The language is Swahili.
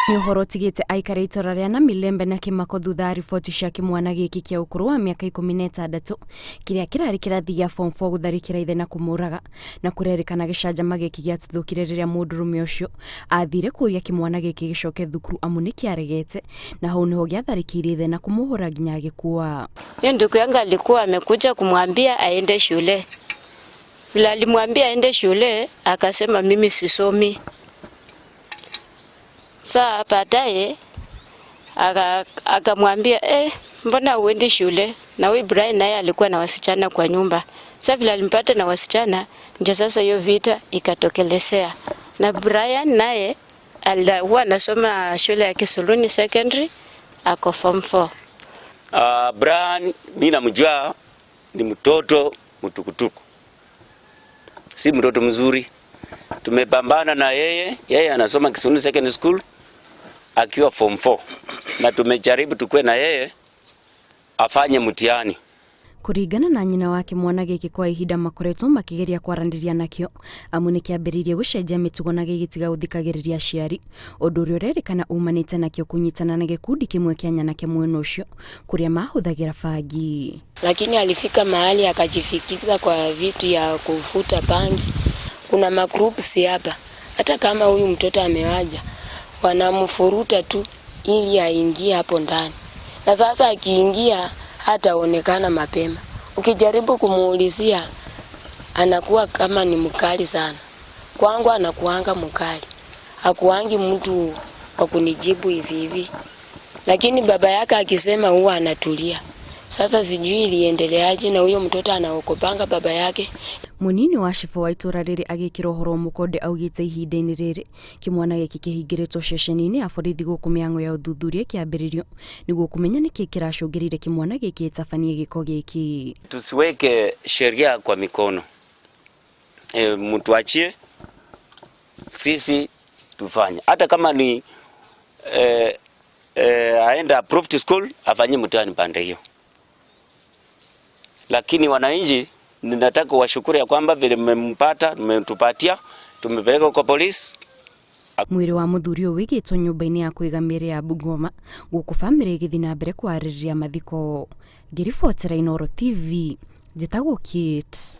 Nĩ ũhoro ũtigĩte aikari a itũra rĩa Namilembe na kĩmako thutha wa riboti cia kĩmwana gĩkĩ kĩa ũkũrũ wa mĩaka 16 kĩrĩa kĩrarĩ kĩrathi gĩa form 4 gũtharĩkĩra ithe na kũmũraga. Na kũrerĩkana gĩcanjama gĩkĩ gĩatuthũkire rĩrĩa mũndũrũme ũcio athire kũria kĩmwana gĩkĩ gĩcoke thukuru amu nĩ kĩaregete, na hau nĩho gĩatharĩkĩire ithe na kũmũhũra nginya agĩkua. Hiyo ndugu yangu alikuwa amekuja kumwambia aende shule. Vile alimwambia aende shule, akasema mimi sisomi. Saa baadaye akamwambia mbona uendi shule? Na huyu Brian naye alikuwa na wasichana kwa nyumba. Sasa vile alimpata na wasichana, ndio sasa hiyo vita ikatokelezea. Na Brian naye huwa anasoma shule ya Kisuluni Secondary, ako form 4. Brian mimi namjua ni mtoto mtukutuku, si mtoto mzuri. Tumepambana na yeye, yeye anasoma Kisuluni Secondary School akiwa form 4, na tumejaribu tukue na yeye afanye mtihani. Kũringana na nyina wa kĩmwana gĩkĩ, kwa ihinda makoretwo makĩgeria kwaranĩria nakĩo amu nĩ kĩambĩrĩirie gũcenjia mĩtugo na gĩgĩtiga gũthikagĩrĩria aciari, ũndũ ũrĩa ũrerĩkana umanĩte nakĩo kũnyitana na gĩkundi kĩmwe kĩa nyanake mwena ũcio kũrĩa mahũthagĩra bangi. Lakini alifika mahali akajifikiza kwa vitu ya kuvuta bangi. Kuna magroups hapa, hata kama huyu mtoto amewaja, wanamfuruta tu ili aingie hapo ndani, na sasa akiingia hataonekana mapema. Ukijaribu kumuulizia anakuwa kama ni mkali sana. Kwangu anakuanga mkali, hakuangi mtu wa kunijibu hivi hivi, lakini baba yake akisema huwa anatulia. Sasa sijui iliendeleaje na huyo mtoto anaokopanga baba yake. Munini wa cibũ wa itũra rĩrĩ agĩkĩra ũhoro mũkonde augĩte ihinda-inĩ rĩrĩ kĩmwana gĩkĩ kĩhingĩrĩtwo ceceni-inĩ ya borithi gũkũ mĩang'o ya ũthuthuria ĩkĩambĩrĩrio nĩguo kũmenya nĩkĩ kĩracũngĩrĩire kĩmwana gĩkĩ gĩtabanie gĩko gĩkĩ. Tusiweke sheria kwa mikono, mtuachie sisi tufanye, hata kama ni aende approved school afanye mtihani pande hiyo. Lakini wananchi, ninataka washukuru ya kwamba vile mmempata, mmetupatia, tumepeleka kwa polisi. Mwĩrĩ wa mũthuri ũyũ wĩigĩtwo nyũmba-inĩ ya kũiga mĩĩrĩ ya Bungoma gũkũ bamĩrĩ ĩgĩthiĩ na mbere kwarĩrĩria mathiko. Ngĩribotera Inooro TV, njĩtagwo Kate.